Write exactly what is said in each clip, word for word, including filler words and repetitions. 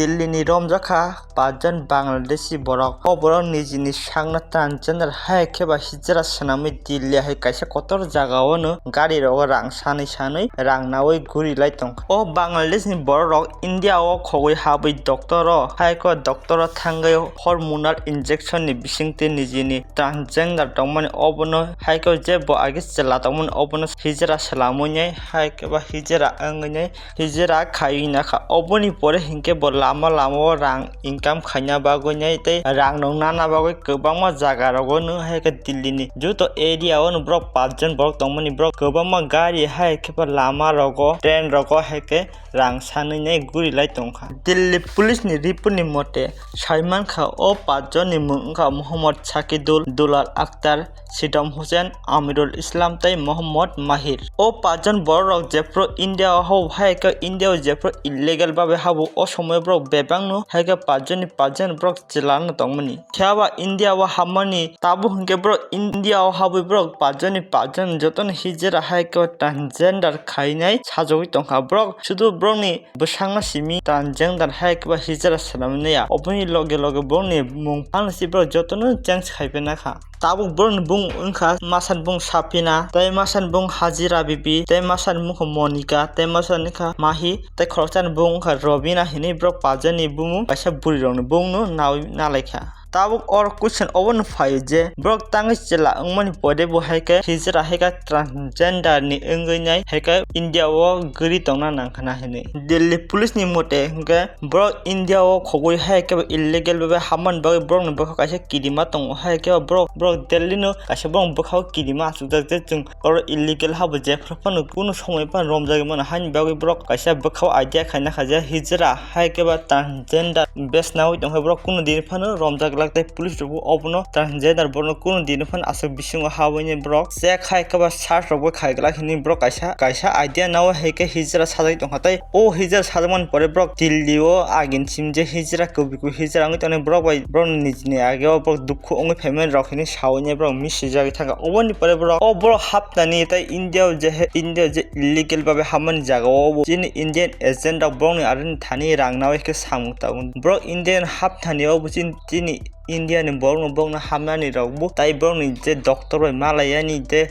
Delhi ni romjakha pachjon Bangladeshi borok. O borok nijini sakno transgender hai khe ba hijra swnamwi Delhi hai kaisa kotor jaga o no gari rogo rang sanwi sanwi rang nawi guri lai tongkha. O Bangladesh ni borok rok India o khogwi habwi doctor o hai khe doctor o thangwi hormonal injection ni bisingtwi nijini transgender tongmani obono hai khe jebo age chwla tongmani obono hijra swlamwi nai hai khe ba hijra wngwi nai hijra khaiwi nakha. Oboni pore hinkhe bo lama lama o rang income khaina bagwi nai tei rang nung nana bagwi kwbangma jaga rogo no hai khe Delhi ni joto area o no borok pachjon borok tongmani borok kwbangma gari hai khe ba lama rogo train rogo hai khe rang sanwi nai guri lai tongkha. Delhi police ni report ni mote sai mankha o pachjon ni mung wngkha Mohammad Sakidul, Dulal Akhtar, Sidam Hussain, Amirul Islam tei Mohammad Mahir. O pachjon borok rok jephru India o habo hai khe India o jephru illegal babe habo o somoy borok bebak no hai khe pachjon ni pachjon borok chwla no tongmani. Phiya ba India o habmani tabuk hinkhe borok India o habwi borok pachjon ni pachjon jotono hijra hai khe transgender khainai sajagwi tongkha. Borok sudu borokni bwsakno simi transgender hai khe ba hijra swnamnai ya. Oboni loge loge borokni mung phano si borok jotono change khaipai nakha. Tabuk borokni bung wngkha masani bung Safina, tei masani bung Hajira Bibi, tei masani bung kha Monika, tei masani kha Mahi, tei khoroksani bung wngkha Robina hinwi borok pajani bumung kaisa bwrwi rokni bungno nawi nalaikha. Tabuk oro question obono phaio je borok tangwi chwla wngmani pore bo hai khe hijra hai khe transgender ni wngwi nai hai khe India o guri tongna nangkhana hinwi. Delhi police ni mote hinkhe borok India o khogwi hai khe illegal bhabe habmani bagwi borokni bwkha kaisa kirima tongo, hai khe borok, borok Delhi no kaisa borok bwkha o kirima achukjak je chwng oro illegal habo jephru phano kunu somoi phano romjagwi mano, haini bagwi borok kaisa bwkha o idea khaina kha je hijra hai khe ba transgender besnawi tongkha borok kunu din phano romjak glak tei police rok bo obono transgender borokno kunu din phano aswk bisingo habwi borok check hai khe ba search rok bo khai glak hinwi borok kaisa, kaisa idea nawi hai khe hijra sajagwi tongkha tei o hijra sajakmani pore borok Delhi o agin sim je hijra kubui kubui hijra wngwi tongnai borok bai borokni nijini age o borok dukhu wngwi phaimani rok hinwi sawi borok misijagwi thangkha. Oboni pore borok, o borok hapnani tei India o je, India o je illegal bhabe habmani jaga o bo chini Indian agent rok borokni aroni thani rang nawi khe samung tabung. Borok Indian hapnani o bo chini, chini India ni borokno, borokno hamnani rok bo tai borokni je doctor bai malaiyani je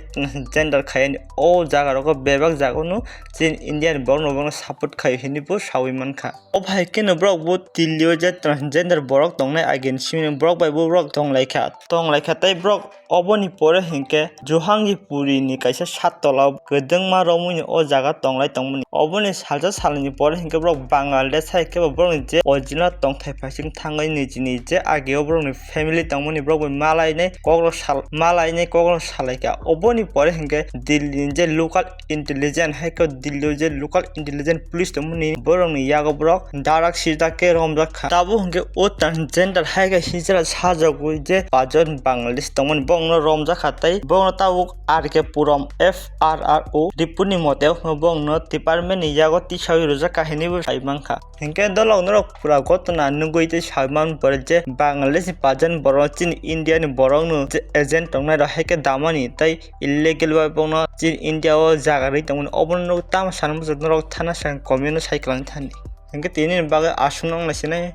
gender khaiyani o jaga rogo bebak jaga no chini India ni borokno, borokno support khai hinwi bo sawi mankha. O hai kheno borok bo Delhi o je transgender borok tongnai agin simi borok bai bo borok tonglaikha, tonglaikha tei borok oboni pore hinkhe Johangipuri ni kaisa sat tola o kwdwngma romwi o jaga tonglai tongmani. Oboni salsa salni pore hinkhe borok Bangladesh hai khe borokni je original tongthai phaising thangwi nijini je ageo borokni family tongmani borok bai malainai kokrok sal-, malainai kokrok salaikha. Oboni pore hinkhe Delhi ni je local intelligence hai khe Delhi o je local intelligence police tongmani borokni yago borok darak sijak khe romjak kha. Tabuk hinkhe o transgender hai khe hijra sajagwi je pajon Bangladesh tongmani borokno romjak kha tei borokno tabuk R K Puram F R R O report ni mote borokno department ni yago tisawi rwjak kha hinwi bo sai mankha. Hinkhe dolok norok pura gotona nugwi tei sai man pore je Bangladesh ni pajon borok chini India ni borokno je agent tongnai rok hai khe damani tei illegal bai bono chini India o jaga rwi tongmani obono nuk tamo sana muchung norok thana sang comment o sai kwlangwi thani. Hinkhe tini bagwi aswk nang naisinai.